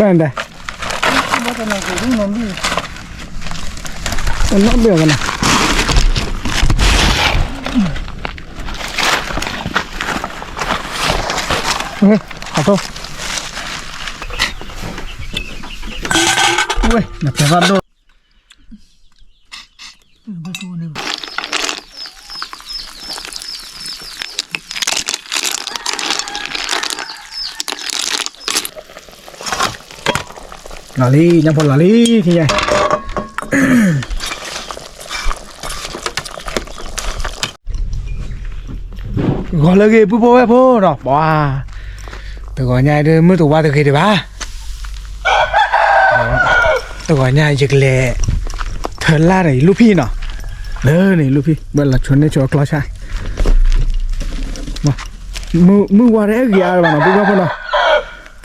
ဒီး နီၢ်ဘ့ၣ်အီၤကနၤ အထိ ဝဲ နတဲဘၣ်ဒိၣ် လီၤလံ ညၣ်ဖိလီၤလံ ထံၣ်ညါ ဂီၤလၢအဂ့ၤ ပုၢ်ဖိဝဲၢ်ဖိနီၤ ပှၤ တဂီၤညါဒုး မုၢ်တဝါတဂ့ၤဒံးဘၣ် တဂီၤညါယကလဲၤ ထၢလၢ်ဒီးယလူၢ်ဖံၣ်နီၤ လၢန့ၣ်ယလူၢ်ဖံၣ် ဘၣ်လီၤဆိန့ၢ်ဆိအကျီဆါ မုၢ်ဝါတအဲၣ်ဂ့ၤအါဘၣ်နီၤ ပုၢ်ဖိဝဲၢ်ဖိနီၤ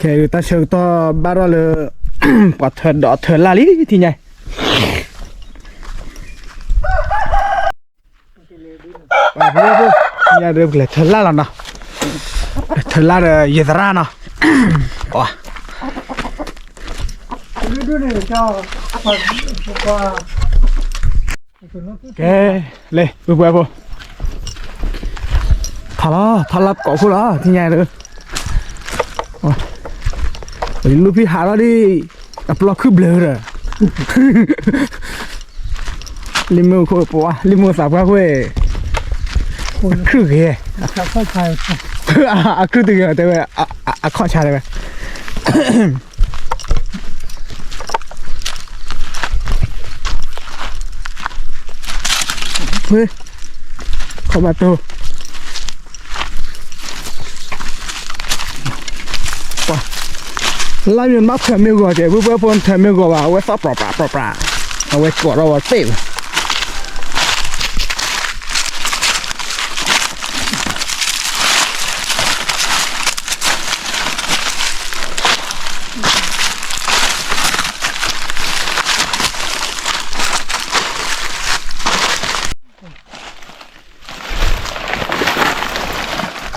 ခဲအံၤတၢ်ဆၢကတီၢ်ဘၣ်ထီၣ်လၢ ပှၤထၢဒီးထၢလၢ်လံ ထံၣ်ညါ ပှၤဖိဖိ ထံၣ်ညါဒုးပကလဲၤထၢလၢ်လီၤနီၤ ထၢလၢ်ဒီးယသရၣ်နီၤ ပှၤ ကဲ လ့ ပုၢ်ဖိဝဲၢ်ဖိ ထီၣ်လီၤ ထီၣ်လၢ်ကိးခိၣ်လီၤ ထံၣ်ညါဒုး လူၢ်ဖံၣ်ဟးထီၣ်ဒံး အပျီခုၣ်ဘျၢဒီး လံာ်မုၢ်ခိၣ်ပှၤ လံာ်မုၢ်သးပှၢ်ခိၣ် အခုၣ်ဂ့ၤ အခုၣ်တဂ့ၤတဲဝဲ အခီၣ်ဆါတဲဝဲ ခီၣ်ဘၣ်တိၢ် လါမ့ၢ်ဘၣ်ထၢမ့ၢ်ဂီၤကဲ ပုၢ်ဖိဝဲၢ်ဖိထၢမ့ၢ်ဂီၤဘၣ် အဝဲသီၣ်ပြးပြးပြးပြး အဝဲကိးထီၣ်ဝဲသ့ၣ်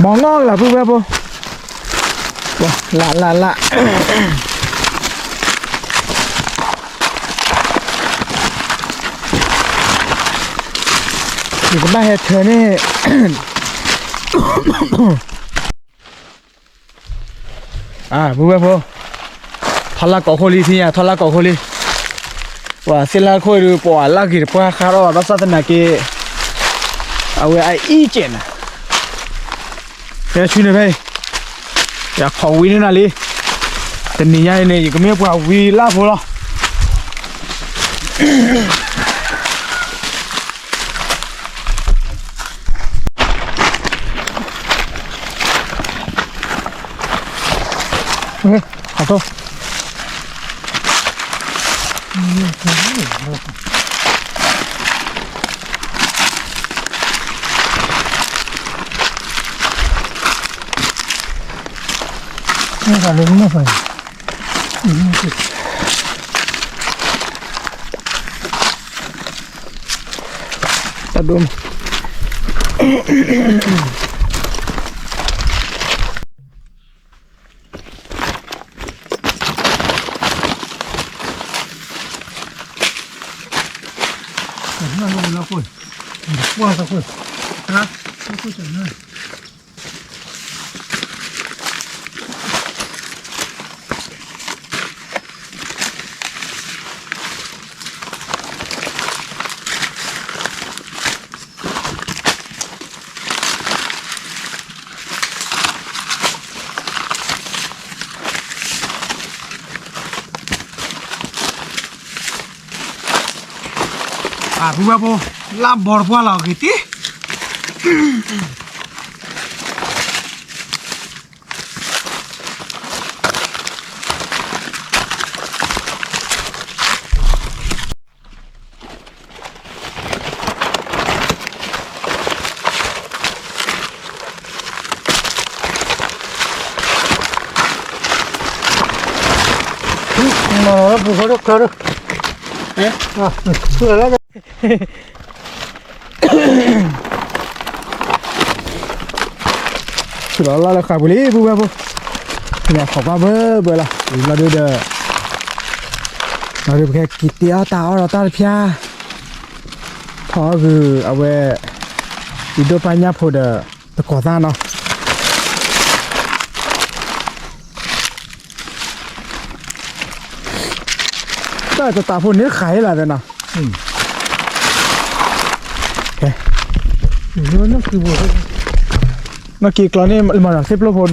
မီၤလီၤလၢပုၢ်ဝဲၢ်ဖိ လၢ်လၢ်လၢ် ယကဘၣ်ဟဲထၢန့ၣ် ပုၢ်ဝဲၢ်ဖိ ထီၣ်လၢ်ကိးခိၣ်လံ ထံၣ်ညါ ထီၣ်လၢ်ကိးခိၣ်လံ ပှၤသ့ၣ်လၢခိၣ်ဒုး ပှၤလၢ်ဂ့ၤတပှၢ်ဃးထီၣ်ဘၣ် ဘၣ်ဆၣ်သနာ်က့ အဝဲအအံၣ်ကဲးနၤ ဖဲဆူန့ၣ်ဖဲအံၤ ယခိးဝံၤန့ၢ်နၤလံ တနံၤညါအံၤန့ၣ် ယကမ့ၢ်ပှၤဝံၤလၢ်ဖိလီၤ အတိၢ် မ့ၢ်တၢ်လၢမ့ၢ်ဖး တၢ်ဒိၣ်မး ပုၢ်ဝဲၢ်ဖိ လၢ်ဘီတပှၢ်လီၤဂ့ၤတံၢ် ပူၤဃီဒိၣ်ချၢဒိၣ် ဆူၣ်လီၤလၢ်လၢဃာ်ပူၤလံ ပုၢ်ဝဲၢ်ဖိ ညၣ်ခိးကွၢ်ဘၢဘၢလီၤ လီၤဒုဒီး ပကဟဲက့ၤတ့အီၣ်တၢ်အီၣ်ဒီးတၢ်တဖၠါ, ဖီအီၣ်ဂုာ်အဝဲ အံၤဒိၣ်ပၢ်ညၣ်ဖိဒီး တကိးသၣ်နီၤ, တၢ်တတးဖိန့ၣ်ဃးဟ့ၣ်လီၤသဲနီၤ, နီၢ်က့ၤကျီန့ၣ်မၤနီၤ သ့ၣ်ပျိၢ်ဖိ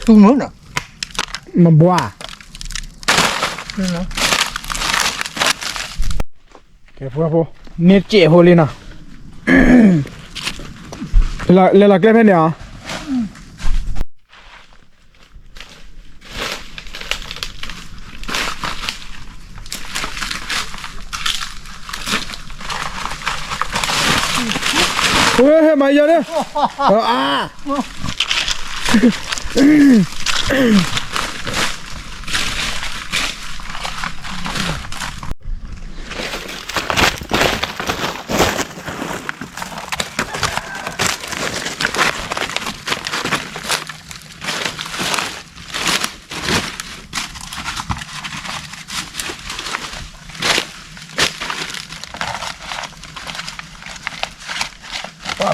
ဒိၣ်ဘိန့ၣ်မး မဘှါ, ကဲဖိဖိ, န့ၢ်စဲးဖိလံနီၤ, လဲၤလီၤကျဲဖဲန့ၣ်အီၤ ဟဲမၤယီၤန့ၣ်, အါ ပှၤ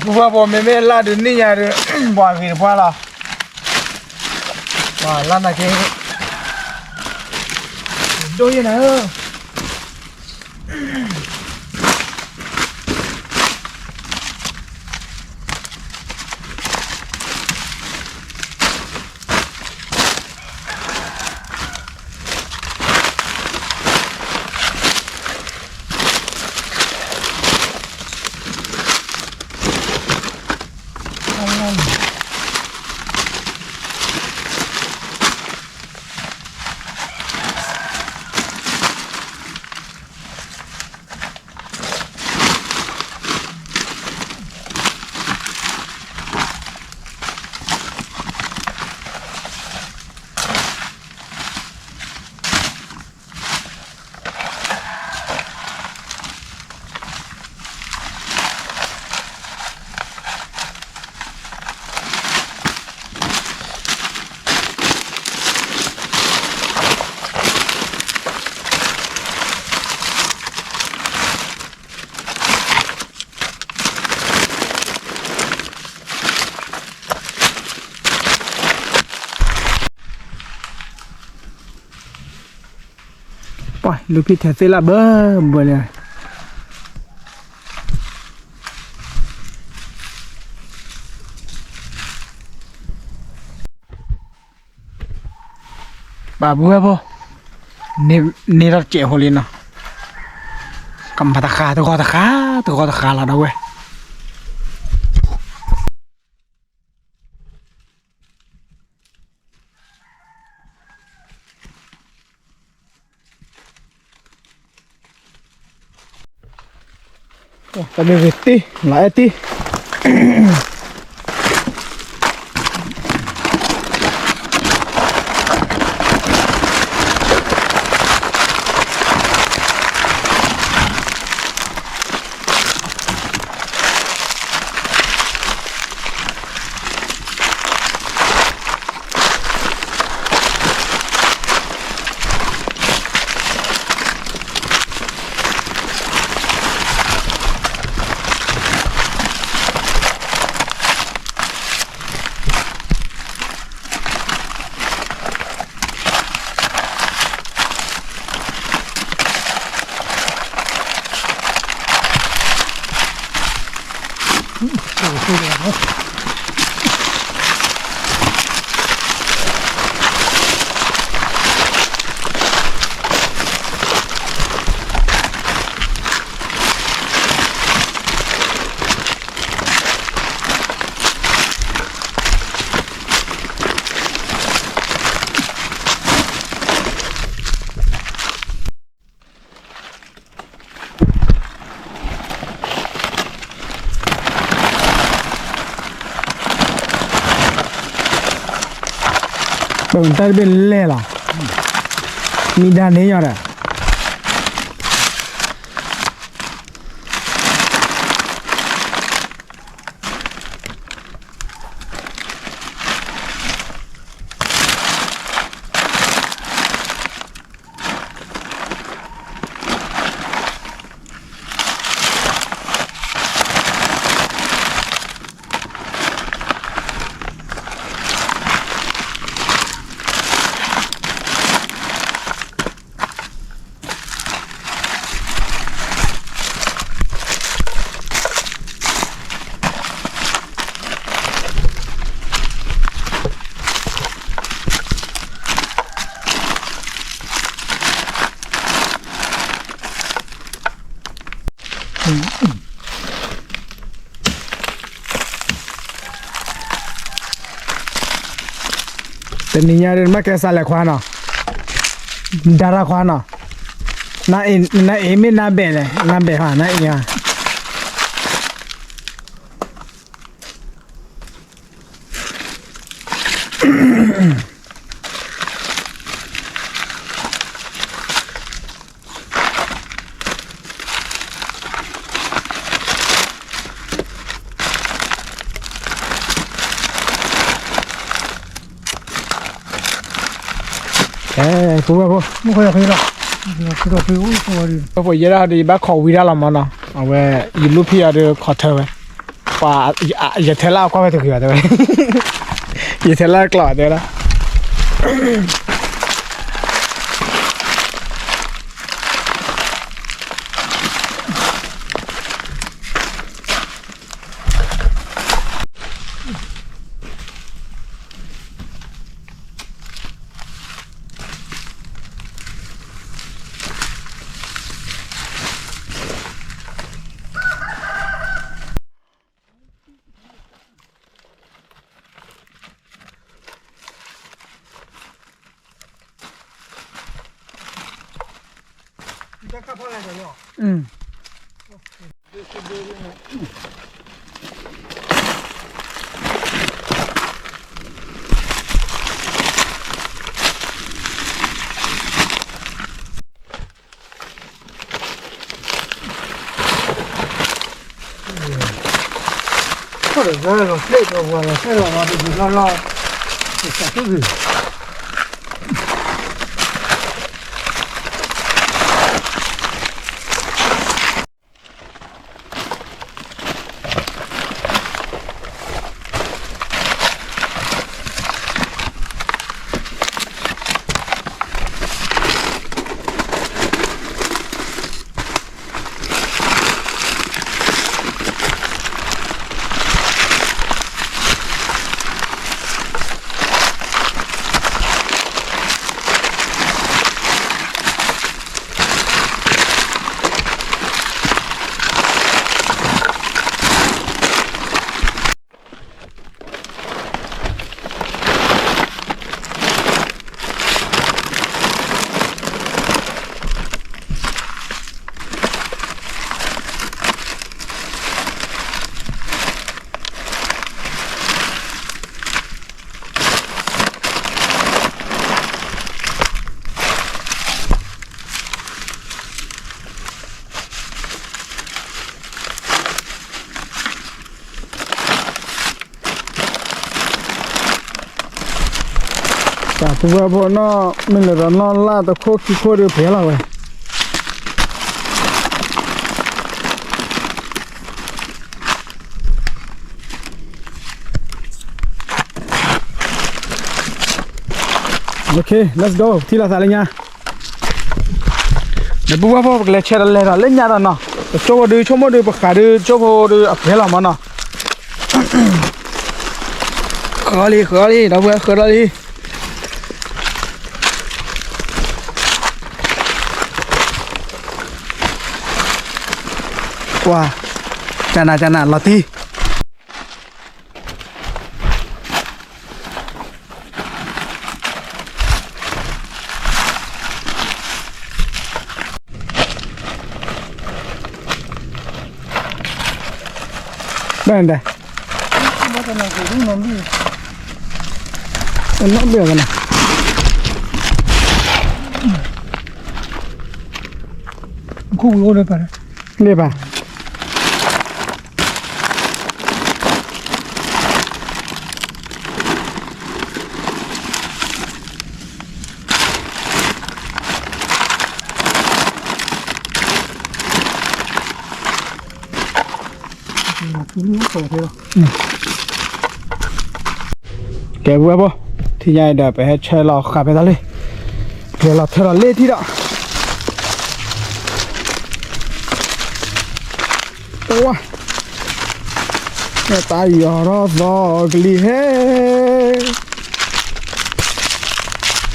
ဖုဖၢဖိ မ့မ့ၢ်လၢဒုးနံၣ်ညါဒီး ပှၤဂ့ၤတပှၢ်လီၤ, ပှၤလၢနာ်က့ ဒိၣ်ယဲၢ်နၤဧၢ ပှၤလူၤဖံထဲးသ့ၣ်လၢဘၢဘၢလံ, ပာ်ဘုဝဲဖိ, န့ၢ်ထီၣ်စဲးဖိလံနီၤ, ကမၤတဃာ်တဂီၤတဃာ်, တဂီၤတဃာ်လီၤဒီးဝဲ တမ့ၢ်ဂ့ၤတံၢ်, လီၤအဲၣ်တံၢ်. ပှၤ တၢ်တဘ့ၣ်လဲၢ်လီၤ, မံဒါန့ၢ်ယီၤဒီး တနံၤညါဒ်မ့ၢ်ကဲစးလဲၤခွါနီၤ, ဒါရခွါနီၤ, နအ့မ့ၢ်နဘဲၣ်လဲၣ်, နဘဲၣ်ဟါ နအ့ဧါ. ပဝဲဖိ, ဖိယဲဒၣ်ဒီး ယဘၣ်ခိးဝံဒၣ်လီၤမးနီၤ, အဝဲ ယလူၢ်ဖံးအီၤဒီးခိးထၢဝဲ, ပှၤ ယထဲလၢအကွၢ်ဝဲတဂ့ၤဘၣ်တဲဝဲ, ယထဲလၢအကျီတဲဝဲဒၣ်. တၢ်ပူၤဝဲဖိနီၢ် မ့ၢ်လၢဒီးနီၢ်လၢ်တခိၣ်ခံခိၣ်ဒီးဖဲလီၤဝဲ. ထံၣ်လိာ်သးလၢညါ ဒီပုၢ်ဝဲၢ်ဖိ ပကလဲၤဆဲးဒီးလဲၤဒီးလၢညါဒီးနီၤ, ပကၠိဖိဒုး ဆိကမိၣ်ဒုး ပဃးဒုး ကၠိဖိဒုး အပှဲၤလီၤမးနီၤ. ဃၢလံ ဃၢလံ ဒီပုၢ်ဝဲၢ် ဃၢဒီးလံ. ကွၢ် ကနၤ ကနၤ လီၤတံၢ် ဘၣ်ဒၣ် နီၢ်ဘ့ၣ်ကနၤ ခိၣ်ဝံၤအိၣ်လၢပၤ, န့ၣ်ဘၣ်. ကဲ ပုၢ်ဝဲၢ်ဖိ, ထံၣ်ညါအံၤဒီး ပဟဲဆဲးလီၤဃာ်ဖဲတၢ်လံ, လဲၤလီၤထၢလီၤလ့ၢ်ထံဒီး, ဝါ, တၢ်ယီၤထီၣ်သီကလံၤဟဲ,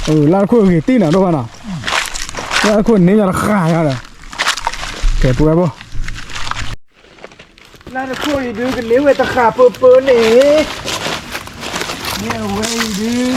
လၢတခိၣ်ဂ့ၤတံၢ်နီၤ ဒိၣ်ဘၣ်နီၤ, လၢတခိၣ်န့ၣ်ညါတဃာ်ညါဒီး, ကဲ ပုၢ်ဝဲၢ်ဖိ လၢတခိၣ်အံၤဒုး ကန့ၢ်ဝဲတဃာ်ပၢပၢန့ၣ်, မ့ၢ်အဝဲအံၤဒုး,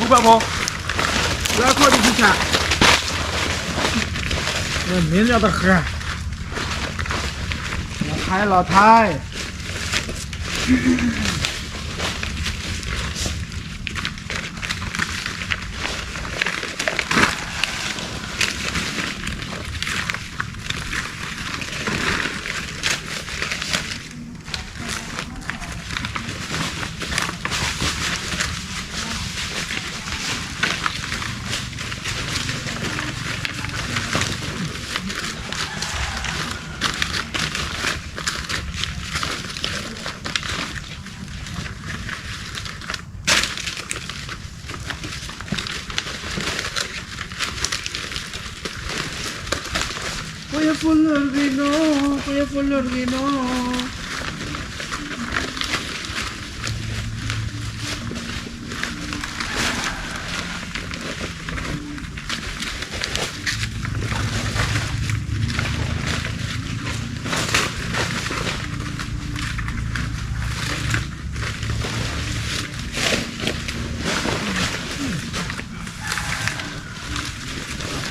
ပှၤ ပုၢ်ဝဲၢ်ဖိ, လၢခိၣ်ဒံးဆံဆး, မ့ၢ်လီၤတဃာ်, လီၤထဲ လီၤထဲ.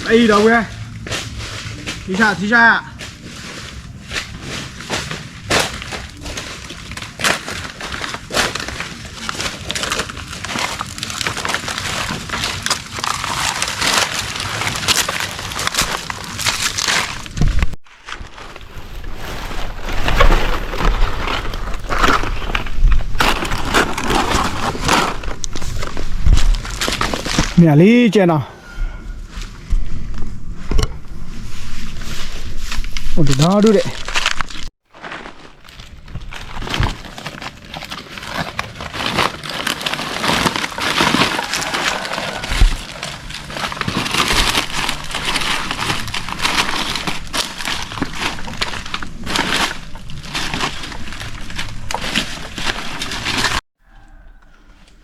အံၤဒီးဝဲ, ထံဆၣ် ထံဆၣ်. မ့ၢ်လံကဲနီၤ, အိၣ်တဒီဒူၣ်ဒဲး.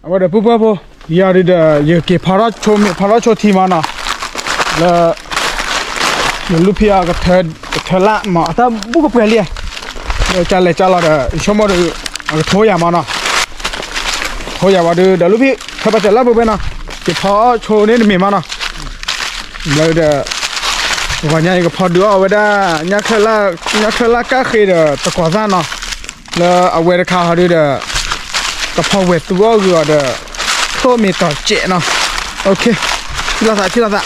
အဝဲဒီးပုၢ်ဝဲၢ်ဖိ, ယၤဒုးဒီး ယက့ၤဖီထီၣ်ဆိမ့ၢ်ဖီထီၣ်ဆိထံမးနီၤ, လၢ ယလူၢ်ဖံးအီၤ ကထၢလၢ်မး အတၢ်ဘူၣ်ကပှဲၤလံ, ဒီးကလဲၤကလီၤဒီး ယဆိကမိၣ်ဒီး အကထိယၤမးနီၤ, ထိယၤဝဲဒုး ဒီးလူၢ်ဖံး ထၢပာ်စၢၤလၢပှဲၤပှဲၤနီၤ, ယဖီထီၣ်ဆိန့ၣ်တမ့ၢ်မးနီၤ, ဘျီဒီး ဂီၤညါယကဖီဒုးအီၣ်ဝဲဒၣ် ညၣ်ချၢၣ်လၢ်ကၣ်ဃ့ဒီးတကိးသၣ်နီၤ, လၢအဝဲတခါဟီဒုးဒီး ကဖီဝဲၤသူအီၣ်ဂုာ်အီၤဒီး တိၢ်မ့ၢ်တီၤစဲးနီၤ, ထံၣ်လိာ်သး ထံၣ်လိာ်သး.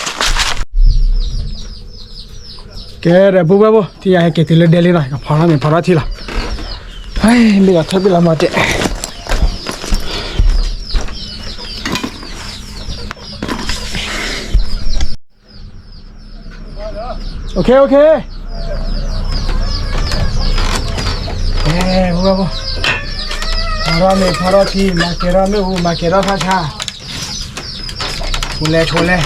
ကဲဒီး ပုၢ်ဝဲၢ်ဖိ ထံၣ်ယၤဟဲက့ၤတုၤလၢဒဲလံနီၤ, ကဖီထီၣ်မ့ၢ်ဖီထီၣ်ထံလီၤ, ဘ့ၣ်လီၤထၢဘ့ၣ်လီၤမၤတဲ OK OK, အဲ ပုၢ်ဝဲၢ်ဖိ, ဖီထီၣ်မ့ၢ်ဖီထီၣ်ထံ, မၤကဲၤထီၣ်မ့ၣ်အူ မၤကဲၤထီၣ်ဖးဆါ, ဆိလဲၤဆိလဲၤ.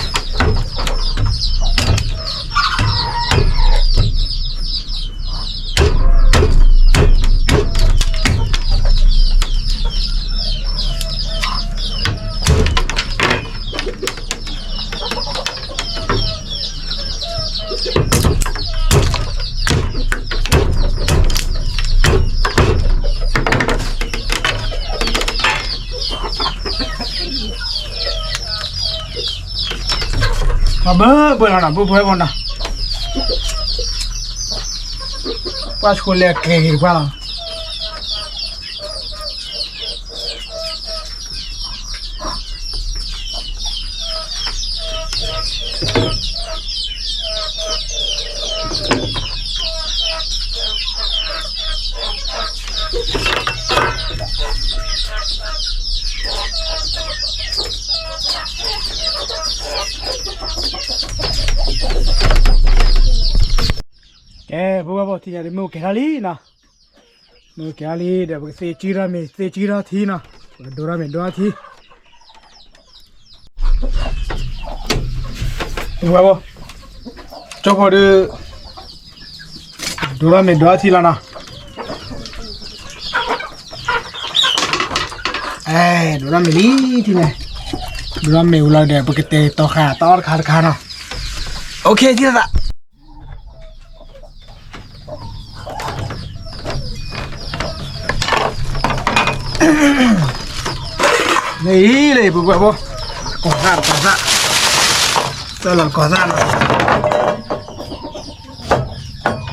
အဘၢဘၢလီၤနီၤ ဘုဖဲဘၣ်နီၤ, ပှၢ်ဆိလဲၤကဲၤက့ၤတပှၢ်လီၤ. ကဲ ဖိဝဲဖိ ထံၣ်ညါဒ်မ့ၢ်အိၣ်ကဲၤထီၣ်လံနီၤ, မ့ၢ်အိၣ်ကဲၤထီၣ်လံဒီး ပကသ့ၣ်စုထီၣ်မ့ၤ သ့ၣ်စုထီၣ်ထံနီၤ, ပကဒိထီၣ်မ့ၤဒိထီၣ်ထံ ဝဲဘၣ်, ကၠီဖိဒီး ဒိထီၣ်မ့ၤဒိထီၣ်ထံလီၤနီၤ, အဲ ဒိထီၣ်မ့ၤလံထံန့ၣ်, ဒိထီၣ်မ့ၤဝံၤလီၤဒီး ပကတဲာ်တီခါတီအီၣ်တခါတခါနီၤ, အိၣ်ခ့ထံသး လၢအံၤ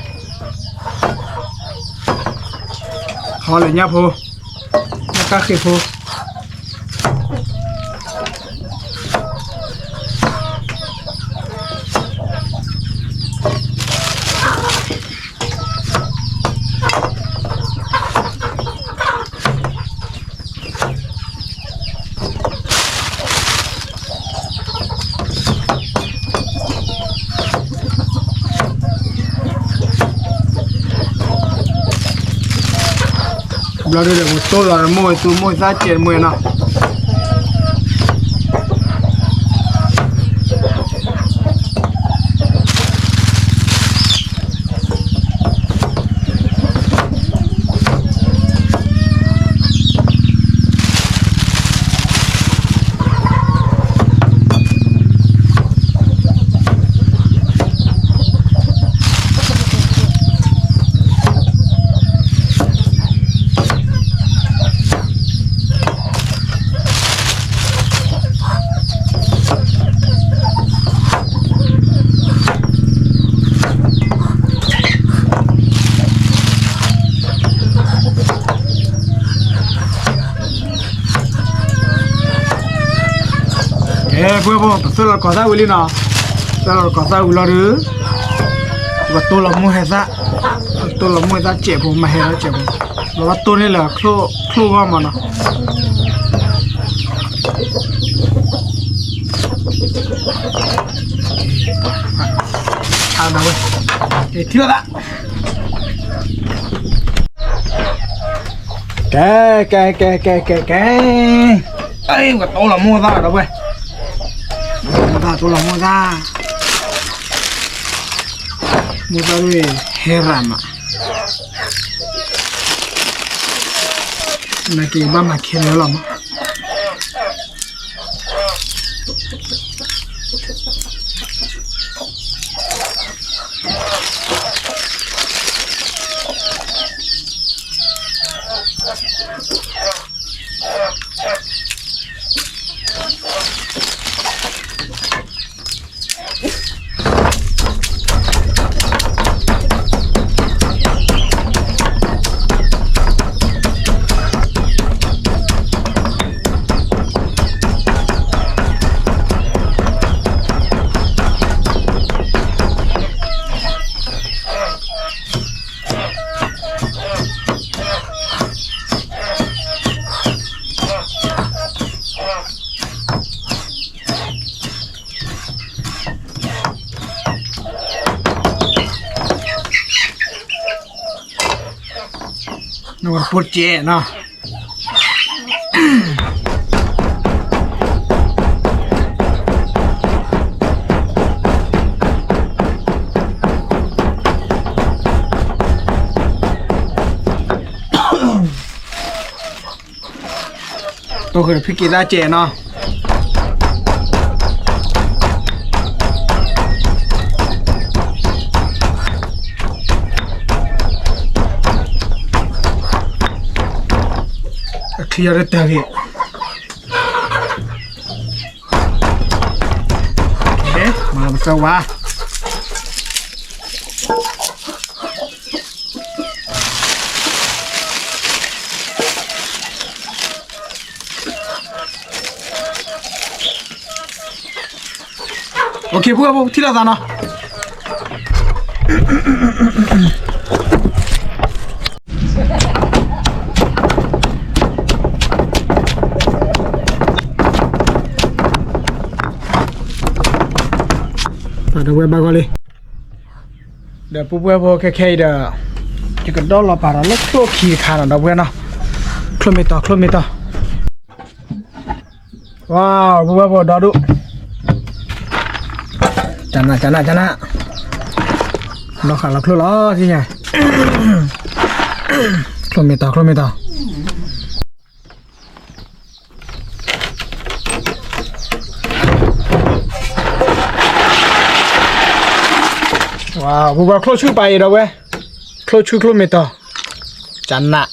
လၢအံၤ ပဝဲဖိ, ကီၢ်သၣ်တကီၢ်သၣ်, သၢလီၤတကီၢ်သၣ်နီၤ, ဟီလၢညၣ်ဖိ, ညၣ်ကၣ်ဃ့ၢ်ဖိ ဘျီဒုဒီး ပကတိၢ်လီၤတမိၢ်ဝဲသူမိၢ်သၣ်စဲးတမိၢ်နီၤ. ကဲ ပှဲၤဖိ ပသၢလီၤကီၢ်သၣ်ဝံၤလံနီၤ, သၢလီၤကီၢ်သၣ်ဝံၤလီၤဒီး ပကတိၢ်လီၤမိၢ်ဟဲသၣ်, ပကတိၢ်လီၤမိၢ်ဟဲသၣ်စဲးဖိ မၤဟဲသၣ်စဲးဖိ, လီၤဘၣ်တိၢ်န့ၣ်လၢ ချိၣ်ဂီၢ်မးနီၤ. အဝဲ ထံၣ်လီၤသး ကဲ ကဲ ကဲ ကဲ ကဲ အ့ ပကတိၢ်လီၤမိၢ်သၣ်ဒီးဝဲ, မိၢ်သၣ်တိၢ်လီၤမိၢ်သၣ်, မိၢ်သၣ်ဒ် ဟဲရၤမး, နာ်က့ဘၣ်မၤခဲလၢာ်လီၤမး. နဝဲတပိၢ်စဲးနီၤ. တိၢ်ဃုာ်ဒီးဖံက့ၤသၣ်စဲးနီၤ. အချံအီၤတတၢၢ်ဂ့ၤ. ကဝါ OK ဖိဖိ ထံၣ်လိာ်သးနီၤ. ဒီပုၢ်ဝဲၢ်ဘၣ်ဂီၢ်လံ, ဒီပုၢ်ဝဲၢ်ဖိခဲခဲအံၤဒီး ယကဒီလီၤပာ်ဒီးလၢချိၣ်ခံတခါနီၤ ဒီပုၢ်ဝဲၢ်နီၤ, ချိၣ်မ့ၢ်တီၤ ချိၣ်မ့ၢ်တီၤ. ဝါ ပုၢ်ဝဲၢ်ဖိဒီဒူၣ်, ကနၣ် ကနၣ် ကနၣ်, ဒီဃာ်လီၤချိၣ်လီၤ ထံၣ်ညါ, ချိၣ်မ့ၢ်တီၤ ချိၣ်မ့ၢ်တီၤ. ဝါ ပုၢ်ဝဲၢ် ချိၣ်ဆူၣ်ပာ်အံၤဒီးဝဲ, ချိၣ်ဆူၣ်ချိၣ်မ့ၢ်တီၤ, ကနၣ်.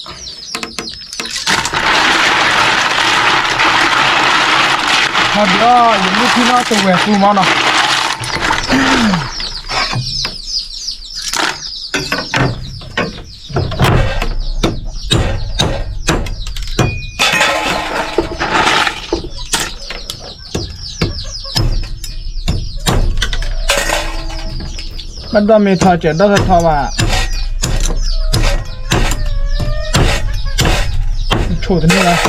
ဟီဒီး ယမ့ၢ်ထံၣ်နီၣ်တဝဲၢ်ပူၤမးနီၤ. ဘၣ်ဒီးမ့ၢ်ထီၣ်စဲးဒီးထီၣ်ဘၣ်, ဆိၣ်တန့ၢ်ဘၣ်.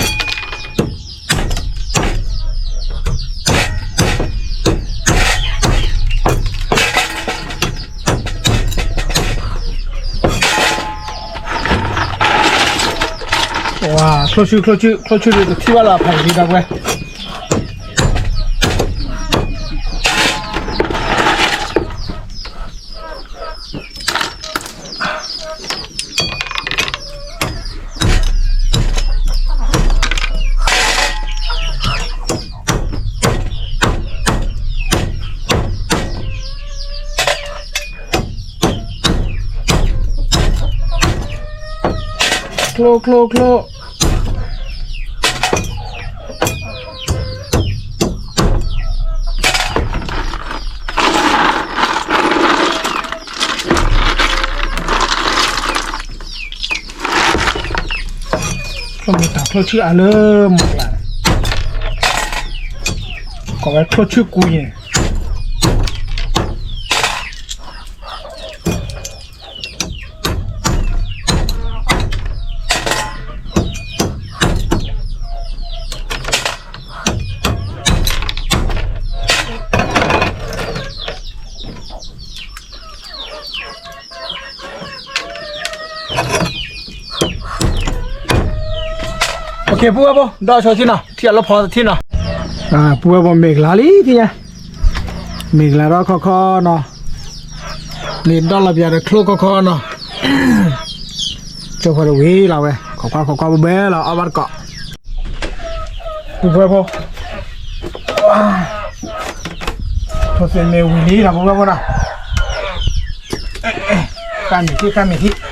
ဝါ ချိၣ်ဆူၣ် ချိၣ်ဆူၣ် ချိၣ်ဆူၣ်ဒီးတထံၣ်ဘၣ်လီၤဖးယံၤဒီးဝဲ. ချိၣ် ချိၣ် ချိၣ်. ချိၣ်မ့ၢ်တၢ်ချိၣ်ဆူၣ်အါလၢ မုၢ်ကျါ, ကိးဝဲချိၣ်ဆူၣ်ကူယဲၢ်. ပုၢ်ဝဲၢ်ဖိ ဒီးဆီထံနီၤ ထံၣ်အလီၢ်ဖီတထံၣ်နီၤ. ပုၢ်ဝဲၢ်ဖိ မ့ၢ်ကလါလံထံၣ်ညါ, မ့ၢ်ကလါထီၣ်ခီခီနီၤ, န့ၣ်ဒီလီၤပျးဒီးချိၣ်ခီခီနီၤ. ကၠိဖိတဝံၤလီၤဝဲ ခိးကွၢ်ခိးကွၢ်ဘဲဘဲလီၤ အီၣ်ဘၣ်တကိး. ပုၢ်ဝဲၢ်ဖိ, ထိၣ်သ့ၣ်မ့ၢ်ဝံၤလံနီၤ ပုၢ်ဝဲၢ်ဖိနီၤ. ကၢ်မ့ၢ်ထံၣ် ကၢ်မ့ၢ်ထံၣ်.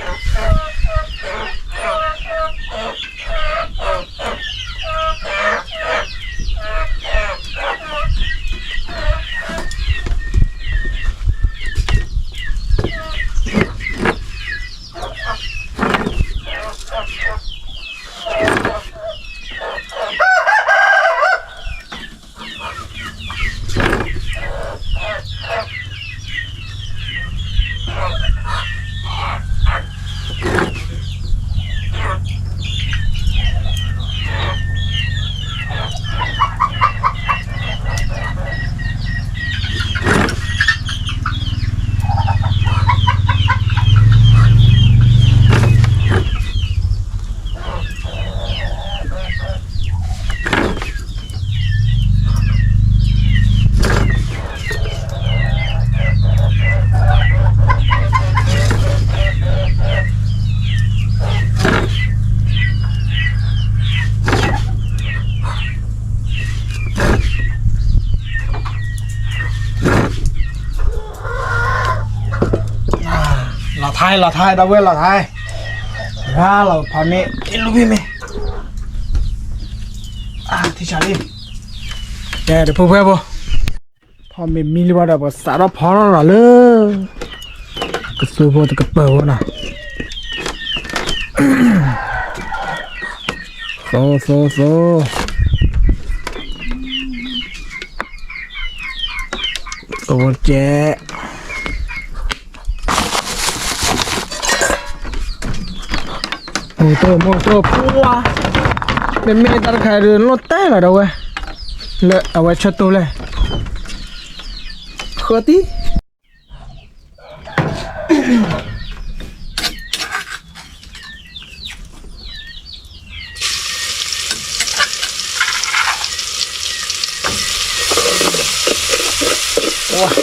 လီၤထါ လီၤထါ ဒီပုၢ်ဝဲၢ် လီၤထါ, ရၤလီၤဖးမ့ၢ် ထံၣ်လူၤဘံၣ်မ့ၢ်, ထံၣ်ဆးလံ, ကဲ ဒီပုၢ်ဝဲၢ်ဖိ ဟီၣ်မ့ၢ်မံလံဘၣ်ဒီး ပကစးထီၣ်ဖီထီၣ်လီၤလၢ ကသူဖိတကပၤဖိနီၤ. သိ သိ သိ သိကဲး. မိၢ်တိၢ် မိၢ်တိၢ် ပှၤ မ့မ့ၢ်တၢ်တခါဒီး လီၤတဲာ်လီၤဒီးဝဲ လၢအဝဲဆၢတိၢ်လဲၣ် ဃၢတံၢ်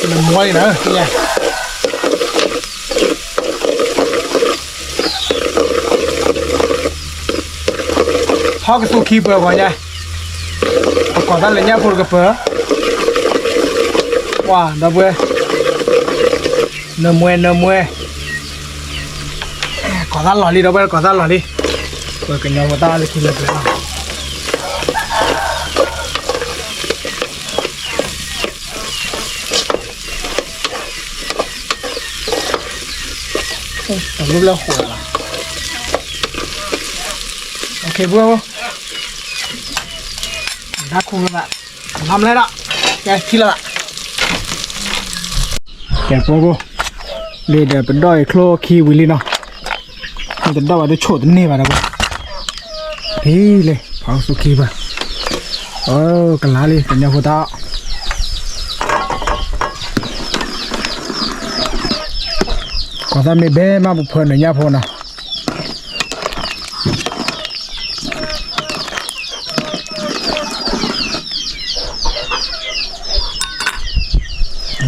နမွဲလံနၤ ဟီၣ်ကသူခံပၢၤဂီၤညါ, ပကိးသးလၢညၣ်ဖိတကပၤ, ပှၤဒီပုၢ်ဝဲၢ်, နမွဲ နမွဲ, ကိးသးလီၤလံ ဒီပုၢ်ဝဲၢ် ကိးသးလီၤလံ, ပကညီဖိတၢ်လၢခံလၢပျၢၤလီၤ. တလူလၢဃိးလီၤ, ပုၢ်ဝဲၢ်ဖိ, တၢ်ခူၣ်လၢၤဘၣ်, လီၤမလဲၣ်ဒီး, ကဲထံၣ်လီၤဘၣ်, ကဲပုၢ်ဝဲၢ်ဖိ, လံဒီးပဒီၣ်အံၤချိၣ်ခံဝံၤလံနီၤ, မ့ၢ်တဒီၣ်ဘၣ်တဆိၣ်တန့ၢ်ဘၣ်ဒီး, ဟံးလံ ဖီၣ်ဆူခံပၢၤ, အၢ ကလါလံ ကညီဖိတၢ် ကိးသးမ့ၢ်ဘဲမးပဖၢနညၣ်ဖိနီၤ,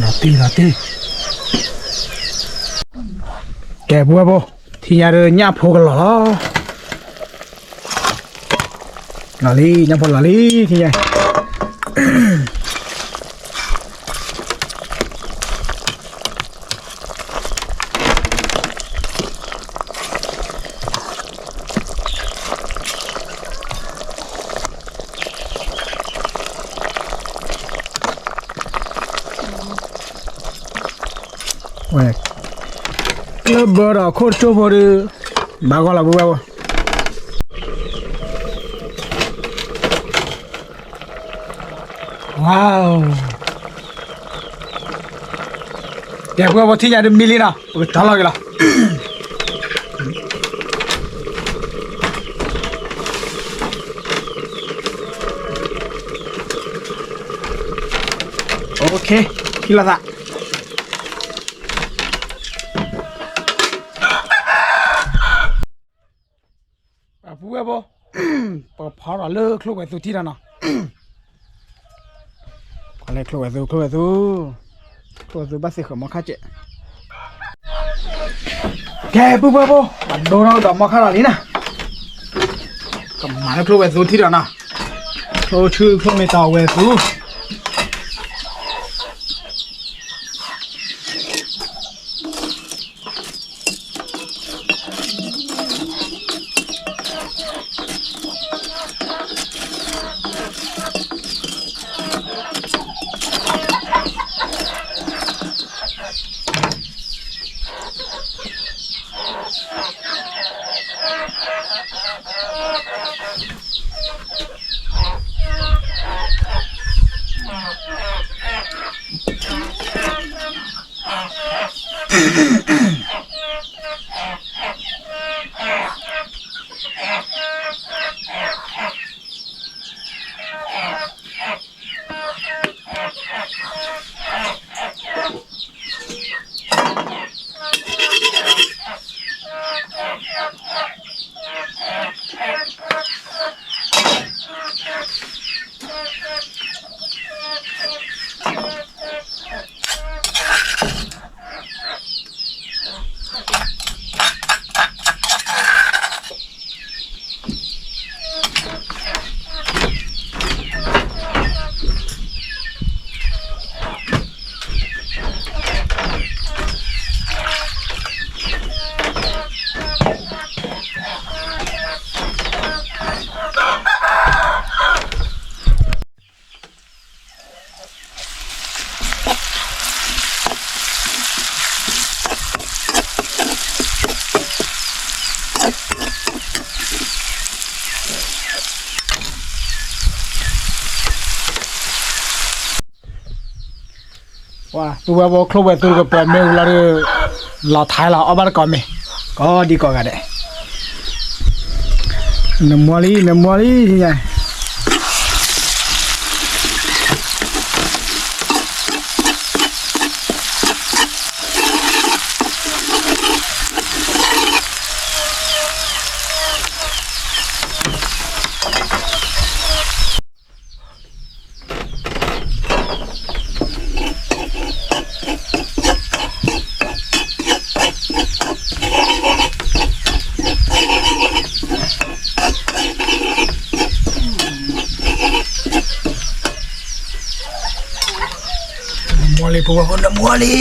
လီၤတံၢ်လီၤတံၢ်, ကဲပုၢ်ဝဲၢ်ဖိ, ထံၣ်ညါဒီးညၣ်ဖိကလီၤလီၤ, လီၤလံ ညၣ်ဖိလီၤလံ ထံၣ်ညါ ဝဲ, ကျၢၢ်ဘၢဒီးခိၣ်တစိၢ်ဖိဒီး, ဘၣ်ဂီၢ်လီၤပုၢ်ဝဲၢ်ဖိ, ဝါ, ကဲပုၢ်ဝဲၢ်ဖိ ထံၣ်ညါဒီးမံလံနီၤ ပကတီၤလီၤက့ၤလီၤ. အိၣ်ခ့ ထံၣ်လိာ်သး ပုၢ်ဝဲၢ်ဖိ, ပဖီထီၣ်လၢချိၣ်ဝဲၤသူထံၣ်ဒီးနီၤ, ဖီလၢချိၣ်ဝဲၤသူ ချိၣ်ဝဲၤသူ, ချိၣ်ဝဲၤသူဘၣ်သ့ၣ်ဃၢၤမီခါကဲး, ကဲပုၢ်ဝဲၢ်ဖိ, ပဒိထီၣ်ကဒီးမီခါလီၤလံနီၤ, ကမၤလၢချိၣ်ဝဲၤသူထံၣ်ဒီးနီၤ, ချိၣ်ဆူချိၣ်မ့ၢ်တီဝဲၤသူ ပုၢ်ဝဲၢ်ဖိ ချိၣ်ဝဲသူတကပၤမ့ၢ်ဝံၤလီၤဒီး လီၤထဲလီၤ အီၣ်ဘၣ်တကိးမ့ၤ ကိးဒံကိးဂၤဒဲး နမီၤလံ နမီၤလံ မီၤလံ ပုၢ်ဝဲၢ်ဖိ နမီၤလံ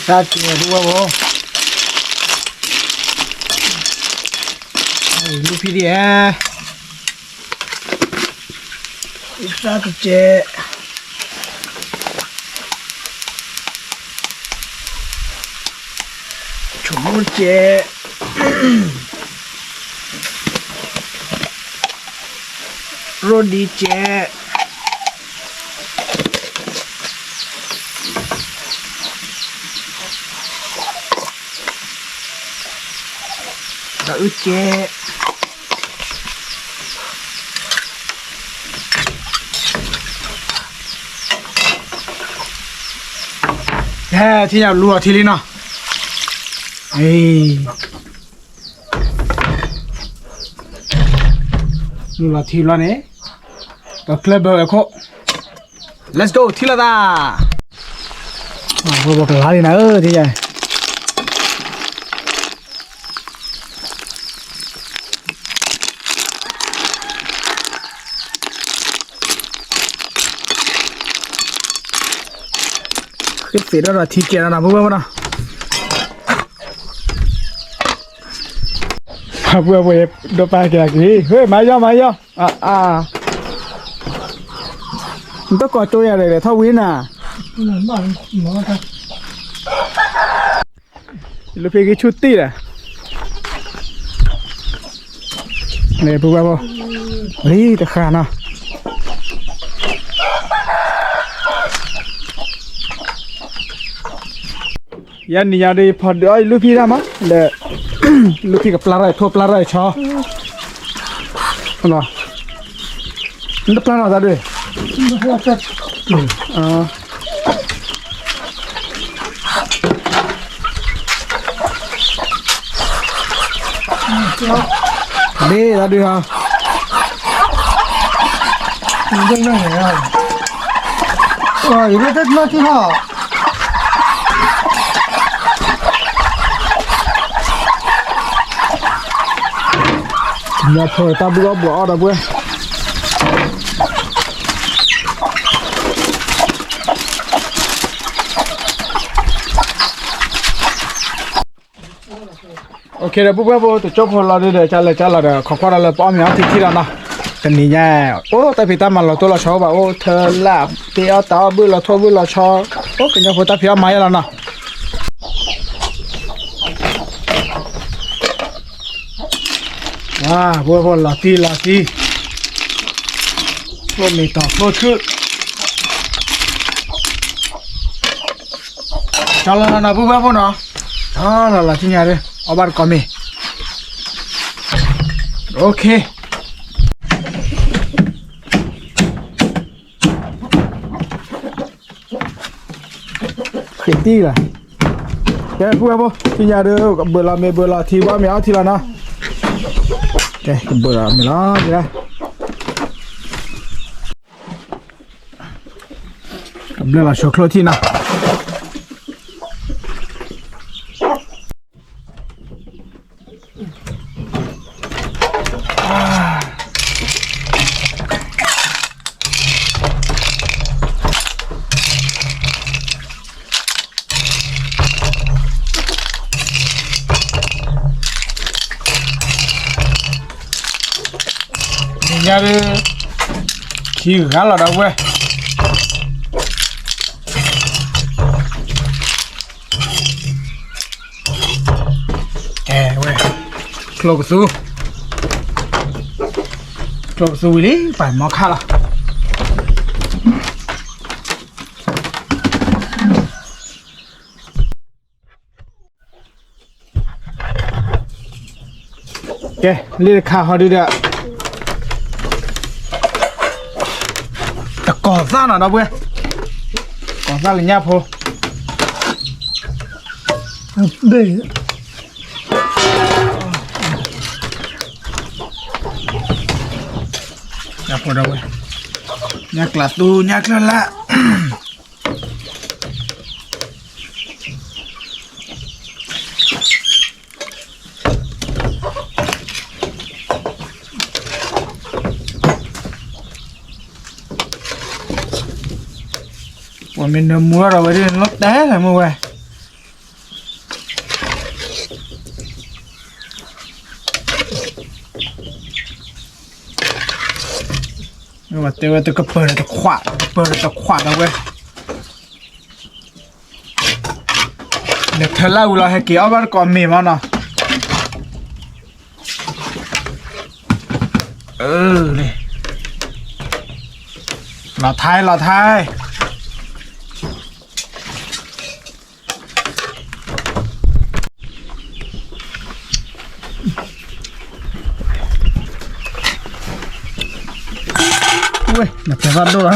သးကဲၤဒိၣ်ဝဲဘၣ်, လူၤဖံဒံးဧါ, သးတကဲၤ, ဆိကမိၣ်တကဲၤ ရိဒံကဲး, ဒီးအုၣ်ကဲး, ဟဲ ထံၣ်ညါလူၤအီၤထံလံနီၤ, လူၤလီၤထံဘျီန့ၣ်, ဒီးကျဲဘၢဝဲခိၣ်, Let's go ထံၣ်လိာ်သး, ပကလါလံနၤဧၢ ထံၣ်ညါ ဃ့သ့ၣ်ဒီးဒီးထံကဲၤဒီးနၤ ပုၢ်ဝဲၢ်ဖိနီၤ, ပုၢ်ဝဲၢ်ဖိဒီးပၢ်ကဲၤက့ၤ ဟဲ မၤယီၢ် မၤယီၢ်, နတကိးကၠိယၤဒီး ထီၣ်ဝံၤနၤ, လူၤဖံဂံၢ်ဆူၣ်တံၢ်ဒီး, န့ၣ် ပုၢ်ဝဲၢ်ဖိ, လံတဃာ်နီၤ ယၤနံၤညါဒီး ဖီဒုးအီၣ်ယလူၤဖံတၢ်မး ဒီး လူၤဖံကပျၢ်ထီၣ် ထိၣ်ပျၢ်ထီၣ်ဆီ, နတပျၢ်နီၤသးဒုး, ဒ်သးဒုးဟီ, ယမ့ၢ်တၢ်တနီၤထံဟီ, ညါဖိတၢ်ဘုၣ်အီၣ်ဘှီးအီၣ်ဒီးပုၢ်ဝဲၢ် OK ဒီး ပုၢ်ဝဲၢ်ဖိ တကၠိဖိလီၤဒုးဒီး ကလဲၤကလီၤဒီး ခိးကွၢ်ဒီးလၢပအီၣ်မ့ၤအီထံထံလီၤနီၤ, တနံၤညါ အိၣ်တၢ်ဖံးတၢ်မၤလီၤတိၢ်လီၤဆီဘၣ် အိၣ်ထၢလၢ် ပ့ၤအီၣ်တၢ်အီၣ်ဘုၣ်လီၤထိၣ်ဘုၣ်လီၤဆီ, အိၣ်ကညီဖိတၢ်ဖံးအီၣ်မၤယဲလီၤနီၤ, ဝါ ပုၢ်ဝဲၢ်ဖိလီၤတံၢ်လီၤဆံး, ဖျိမ့ၤတီၤဖျိခုၣ် ကၠီလီၤနီၤ ပုၢ်ဝဲၢ်ဖိနီၤ, လီၤလီၤထံၣ်ညါဒီး အီၣ်ဘၣ်တကိးမ့ၤ, OK ဃ့တံၢ်လီၤ, ကဲ ပုၢ်ဝဲၢ်ဖိ ထံၣ်ညါဒီး ဘၢလီၤမ့ၤဘၢလီၤထံ ပအီၣ်မ့ၤအီထံလီၤနီၤ. ကဲ ကဘၢၣ်ဒီးမ့ၢ်လီၤ, ကဘျၢၣ်လီၤဆိချိၣ်ထံၣ်နီၤ. ညါဒုး ခံဂၤလီၤဒီပုၢ်ဝဲၢ်, ကဲဝဲ, ချိၣ်ကသူ, ချိၣ်ကသူဝံၤလံ ပာ်မီခါလီၤ. ကဲ လ့ၣ်တခါဟီဒုဒီး တကိးသၣ်နီၤဒီပုၢ်ဝဲၢ်, ကိးသၣ်လၢညၣ်ဖိ, ညၣ်ဖိဒီပုၢ်ဝဲၢ်, ညၣ်ကျးသူ ညၣ်ကျၢၢ်လၢ် ပှၤမ့ၢ်နၢမူထီၣ်ဒီးဝဲဒ်န့ၣ် လီၤတဲာ်လၢမုၢ်ဝဲ, တဲဝဲတကပၤဒီးတခွး, တကပၤဒီးတခွးဒီပုၢ်ဝဲၢ်, လဲၤထၢလၢဝံၤလီၤ ဟဲက့ၤအီၣ်ဘၣ်တကိးမ့ၤမးနီၤ, လီၤထဲ လီၤထဲ ဝဲ နတဲဘၣ်ဒိၣ်လီၤ,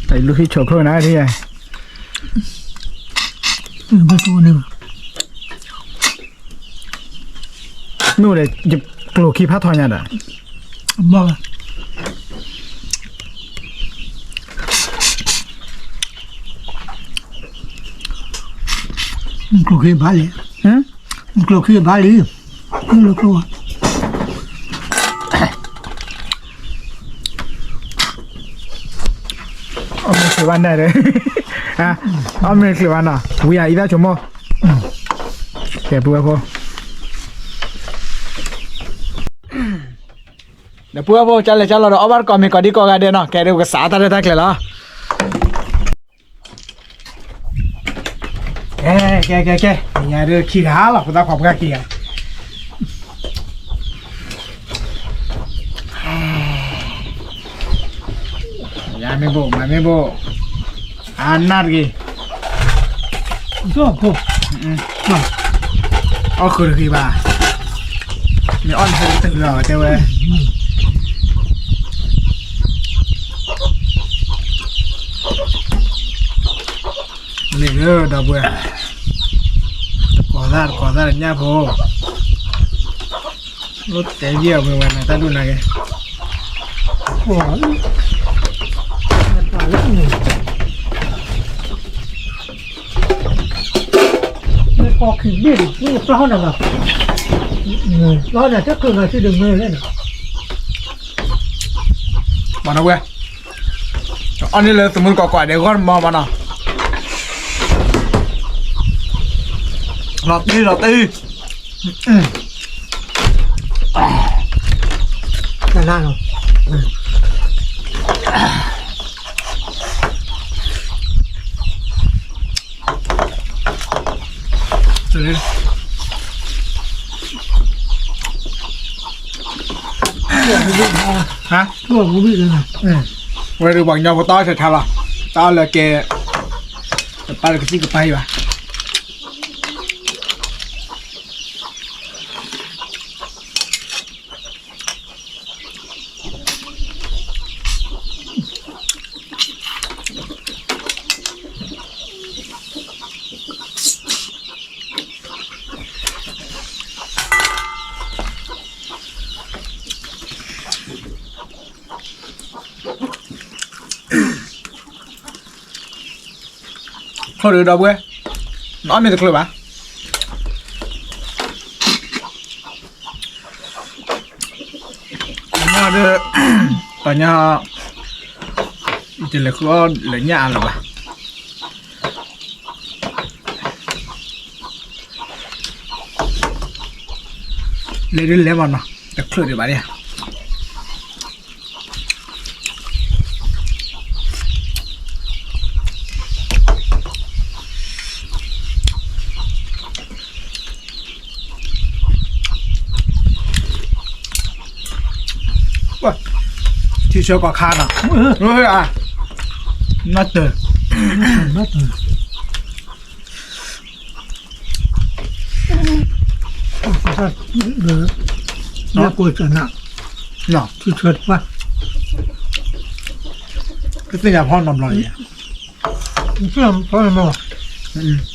တၢ်အံၤလူၢ်ဟံၣ်ဆိးခိၣ်နၤဒ်ယဲ, မ့ၢ်အိၣ်ဒီး ယကျိၤခံဖးထီညါဒီး ကျိၤခံဘၣ်လံ, ကျိၤခံဘၣ်လံ, ကျိၤ အီၣ်မ့ၢ်ချုးဘၣ်နဲၣ်ဒီး, အီၣ်မ့ၢ်ချုးဘၣ်နီၤ ဝံၤအံၤသၣ်ဆိကမိၣ်, ကဲပုၢ်ဝဲၢ်ဖိ, ဒီးပုၢ်ဝဲၢ်ဖိ ကၢ်လဲၤကၢ်လီၤဒီး အီၣ်ဘၣ်တကိးမ့ၤကိးဒံကိးဂၤဒဲးနီၤ, ကဲဒုးပကစးအီၣ်တၢ်ရဲၣ်တၢ်ကျဲၤလီၤ. ကဲ ကဲ ကဲ ကဲ ယၤဒုးခံဂၤလီၤ ဖိသၣ်ခွါပှၢ်ခံဂၤ, ယၤမ့ၢ်ဘိၣ် မၤမ့ၢ်ဘိၣ်, အနၢ်တဂ့ၤ, အီၣ်ဃုာ်တဂ့ၤဘၣ်, မ့ၢ်အီၣ်န့ၣ်ဟဲကတုၤလီၤတဲဝဲ လ့ၣ်လၢ ဒီပုၢ်ဝဲၢ်, တကိးသၣ် တကိးသၣ်လၢညၣ်ဖိ, လီၤတဲာ်ယဲၢ်အဝဲဝဲနၤတၢ်ဒိၣ်နၤဂ့ၤ, မ့ၢ်ကီၢ်ခံဘ့ၣ်န့ၣ် မ့ၢ်ပျၢ်နၤဘၣ်, ပျၢ်နၤတချုးနၤထံၣ်တမုာ်လဲၣ်နီၤ မနီၤဝဲ, အီၣ်န့ၢ်လၢသမုၢ်တကိးကိးဒဲးဂီၢ်တမီၤမနီၤ, လီၤတံၢ်လီၤတံၢ်, တနၤနီၤ, ဟါ, ဝဲဒုးပှၤကညီဖိတၢ်အီၣ်ဆဲးဆါလီၤ, တၢ်အီၣ်လၢကဲ, တပၢ်လၢကစံၣ်ကပၤယွၤ တၢ် ချိၣ်ဒုးဒီပုၢ်ဝဲၢ်, နအီၣ်မ့ၢ်တချုးဘၣ်. ညါဒီး တၢ်ညါ ယတလဲၤဃုအီၣ်လၢညၣ်အါလၢၤဘၣ်. လဲၤဒုးလဲၤမးနီၤ, တချုးဒံးဘၣ်ဒၣ်. ထံဆၢကီၢ်ခါနီၤ, နတၢၢ် လၢကိးစၢ်နၢ်, ထံဆၢတပှၢ်, ကသ့ၣ်ညါဖီနီတဘျီအံၤ, ဖီနီတဘျီ,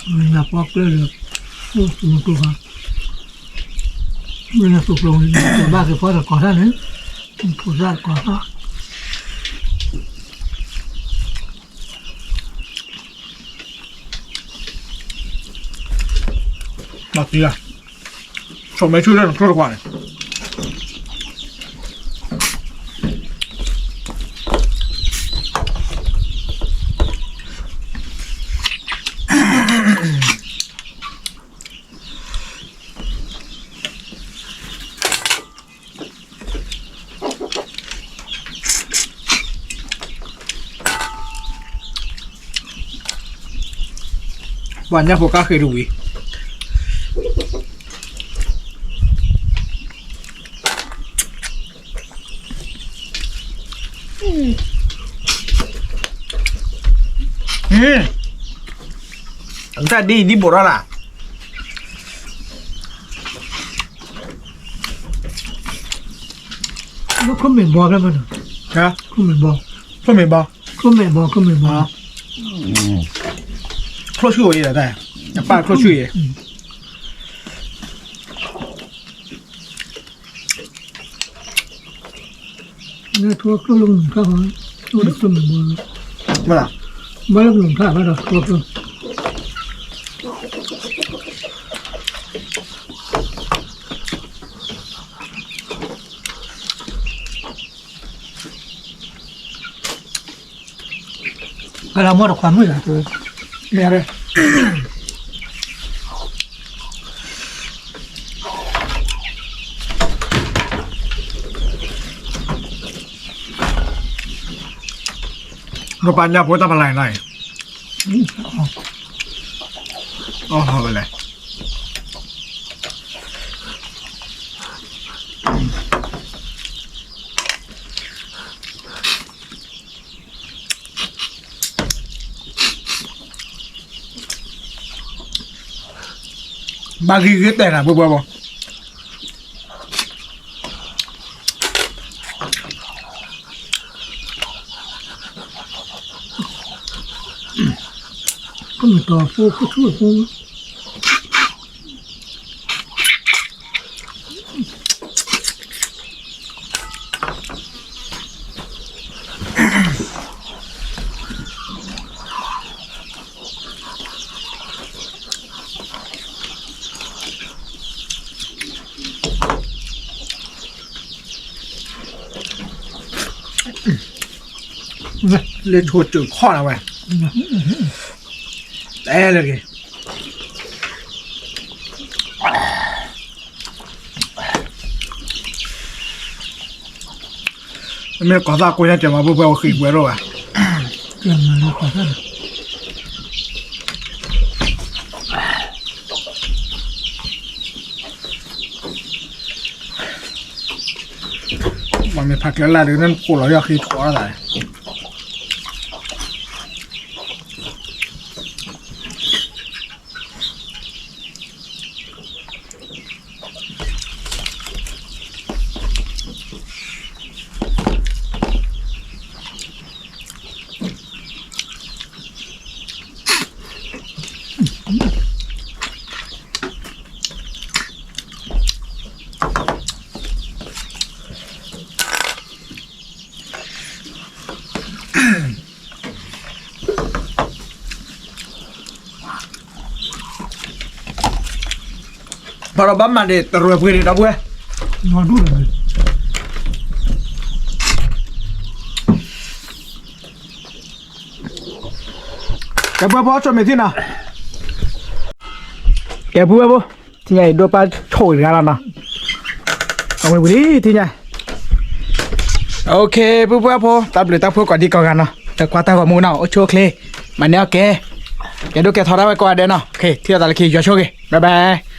လၢညါဖီကျဲလၢ, အိၣ်သူမတူၢ်ဘၣ်, လၢညါသူကျိၤန့ၣ် ဘၣ်က့ၤဖီတၢ်ကီၢ်တၢ်န့ၣ်, ဖိသၣ်တကီၢ်တၢ် မၤသံလီၤ, ဆိၣ်မဲဆူၣ်လၢနချိၣ်တကွၢ်န့ၣ်, ပှၤညၣ်ဖိကါဃ့တဝံၤ, တၢ်ဒ်အံၤဒ်ဘိးထီၣ်လၢ်, ခိၣ်မဲာ်ဘီဖျၢၣ်မးနီၤ, ခိၣ်မဲာ်ဘီ, ခိၣ်မဲာ်ဘီ, ခိၣ်မဲာ်ဘီ, ခိၣ်မဲာ်ဘီ, ချိၣ်ဆူၣ်ဝဲအံၤဒီးတၢ်, အပၢ်ချိၣ်ဆူၣ်အံၤ, နထိကျိၣ်လၢကနုာ်ထၣ်ဘၣ်, ကျိၣ်လၢခိၣ်မဲာ်ဘီလီၤ, ဘၣ်လၢကနုာ်ထၣ်ဘၣ်ဒီးကျိၣ်ကျိၣ် ကလၤမီၢ်တခွါမုၣ်လၢ်, မ့ၢ်, နပာ်ညၣ်ဖိတၢ်ဖးလဲၢ်နီၤအံၤ, အီၣ်ဟီဝဲလဲၣ်. ဘၣ်ဂံၢ်ဂ့ၤတဲာ်နၤ ဘှဲဘှဲဘီ, ကမ့ၢ်တီၤဖိခိၣ်ဆူၣ်ဖိ လၢထိၣ်စၢၢ်ခီၣ်နၤဝဲ, တဲလၢက့ၤ မ့ၢ်ကီၢ်သၣ်ကိးညါကဲမၤဘိဘဲဝဲဃံကွဲးဒိၣ်ဘၣ်, ကဲမၤလၢကီၢ်သၣ်န့ၣ် မ့ၢ်ဖးကျၢၤလၢ်ဒုး နခိၣ်လီၤယီၢ်ဃံထီၣ်သး, မ့ၢ် ဖီဒီးဘၣ်မၤန့ၣ် တရၢၢ်ပှ့ၤန့ၣ် ဒီပုၢ်ဝဲၢ်, ကဲပုၢ်ဝဲၢ်ဖိ ဆိၣ်မ့ၢ်သ့နီၤ, ကဲပုၢ်ဝဲၢ်ဖိ, ထံၣ်ညါအံၤဒိၣ်ပၢ်ဆိၣ်ဂ့ၤတဂၤလီၤနီၤ, အဝဲဝံၤလံထံၣ်ညါ, OK ပုၢ်ဝဲၢ်ဖိ တၢ်ဘျုးတၢ်ဖှိၣ်ကိးဒံကိးဂၤနီၤ, လၢကွၢ်တၢ်ဂီၤမူနီၤ အိၣ်ဆူၣ်အိၣ်ချ့, မၤန့ၢ်အီၣ်ကဲ, ကဲဒိၣ်ကဲထီဒါဝဲကိးဂၤဒဲးနီၤ, ထံၣ်လိာ်သးလၢခံ ယွၤဆိၣ်ဂ့ၤ bye bye.